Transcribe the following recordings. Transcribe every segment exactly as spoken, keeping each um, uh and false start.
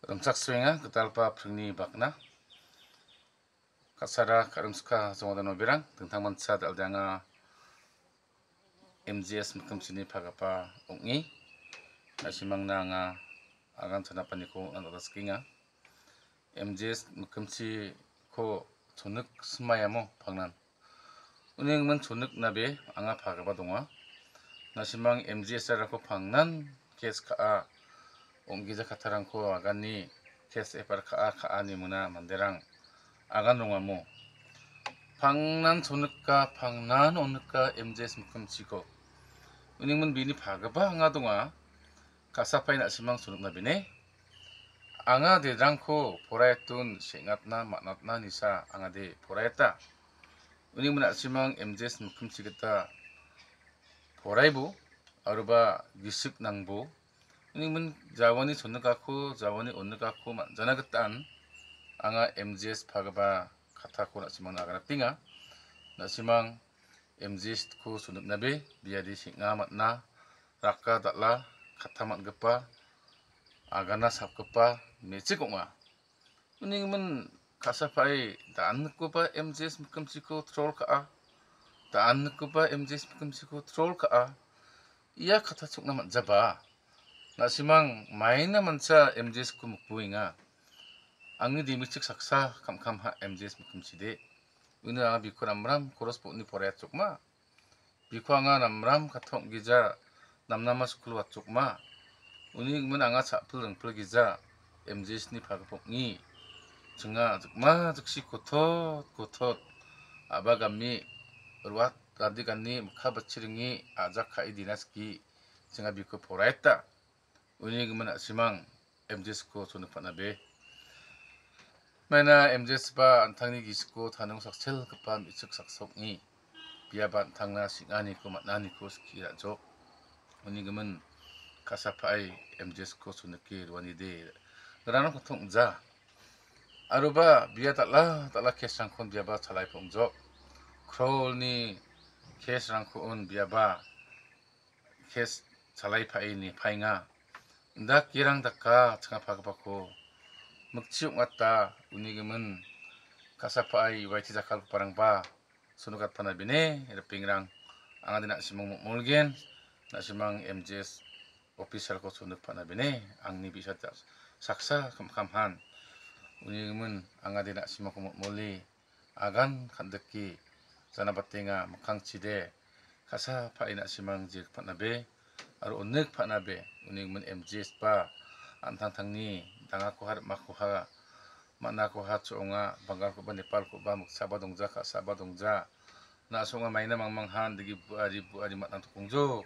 Rimchaksoenga gitalpa pringni bakna. Ka·sara ka·rimchika jongada noberang, dingtangmancha dal·de anga M G S mikimchini pagipa ong·e. Na·simangna anga agan chanapaniko on·atna sikenga. M G S mikimchiko chonik simayamo pangnan. Uni gimin choniknabe anga pagipa donga. Na·simang M G S-rangko pangnan kes ka·a, ong·gija kattarangko agani kes F I R ka·a, ka·a ine mingna manderang agan dongamo. Pangnan chonika, pangnan onika M G S mikimchiko. Uni gimin bini pagipa anga donga. Ka·sapae na·simang choniknabene. Anga derangko poraiatun seng·atna man·atna nisa anga de poraiata. Uni gimin na·simang M G S mikimchi gita poraibo, aroba gisik nangbo. Uni gimin jawani chonikako, jawani onikako man·jana gitan anga M G S pagipa kattako na·simangna aganatenga. Na·simang M G S-ko choniknabe biade seng·a man·a, raka dal·a, katta man·gipa, agana sapgipa me·chik ong·a. Uni gimin ka·sapae da·anikoba M G S mikimchiko troll ka·a. Da·anikoba M G S mikimchiko troll ka·a. Ia katta chokna man·jaba. Na·simang maina mancha M G S-ko mikbuenga. Angni dimichik saksa kam·kamha M G S mikimchide. Uno anga biko namram koros bo·ni poraiatchokma. Biko anga namram katong gija namnama skul watchokma. Uni gimin anga cha·pil ringpil gija M G S-ni pagipa ong·e. Chinga jikma jiksi kotot kotot a·ba gami ruat radi gani mikka batchiringe ajak ka·e dina siki chinga biko poraiata. Uni gimin na·simang M G S-ko chonik pan·abe. Maina M G S-ba an·tangni gisiko tanong sakchelgipa me·chik saksa ong·e. Biaba an·tangna seng·aniko man·aniko skie ra·jok. Uni gimin ka·sapae M G S-ko chonike roanide. Rano kotong ja. Aroba bia dal·a dal·a case-rangkon biaba chalai pong·jok. Crore-ni case-rangko on biaba case chalai pa·e nipaenga. Indak girang daka chingapagipako mikchi ong·ata uni gimin ka·sapae waiti jakkalgiparangba sonogatpana bine ripengrang. Anga de na·simang mo·molgen, na·simang M G S officer-ko sonokpana bine, angni bi·sa saksa kam·kamhan. Uni gimin anga de na·simangko mo·mole, agan kan·dike janabatenga mikkangchide ka·sapae na·simang jekpanabe aro onikpanabe uni gimin M G S-ba an·tangtangni dangakoha rim·akoha man·akoha cho·onga, Bangalkoba, Nepalkoba, miksaba dongja, ka·saba dongja, na·songa maina mangmanghan digi bu·ari bu·ari man·angtokongjok.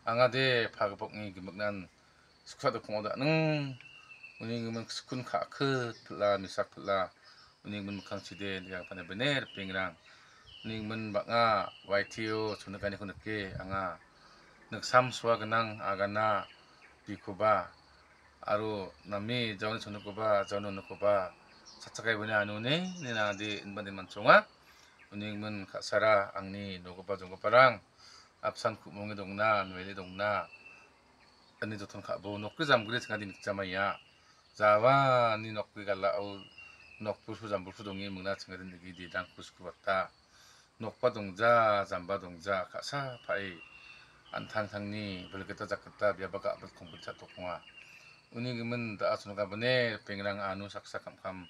Anga de pagipokni gimiknan skul dokango da·ning. Uni gimin skul ka·kit pil·a, mesak pil·a. Uni gimin mikkangchide degangpana bine ripengrang. Uni gimin bang·a waitio chonikaniko nike anga niksam soa gnang agana bikoba aro name jaoni chonikoba jaoni onikoba chatchakaibani anone nina de inba de manchonga. Uni gimin ka·sara angni nogipa jonggiparang apsan ku·monge dongna, noele dongna, ani joton ka·bo nokni jamgri chingadi nikjamaia. Jawani nokni galao nokpursu jambursu donge mingna chingadi nigi dedangko sikubata. Nokba dongja, jamba dongja, ka·sapae an·tangtangni bilgita jakgita biaba ga·brit kongpil cha·tokonga. Uni gimin da·a chonogabone ripengrang ano saksa kam·kam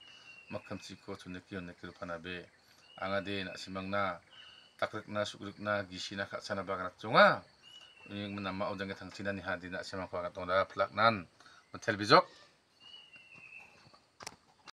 mikkangchiko choniki oniki rupanabe. Anga de na·simangna takrikna, su·grikna, gisina ka·sanaba gnatjonga. Uni gimin namao jange tangchina niha de na·simangko agatona pilaknan mitel bijok.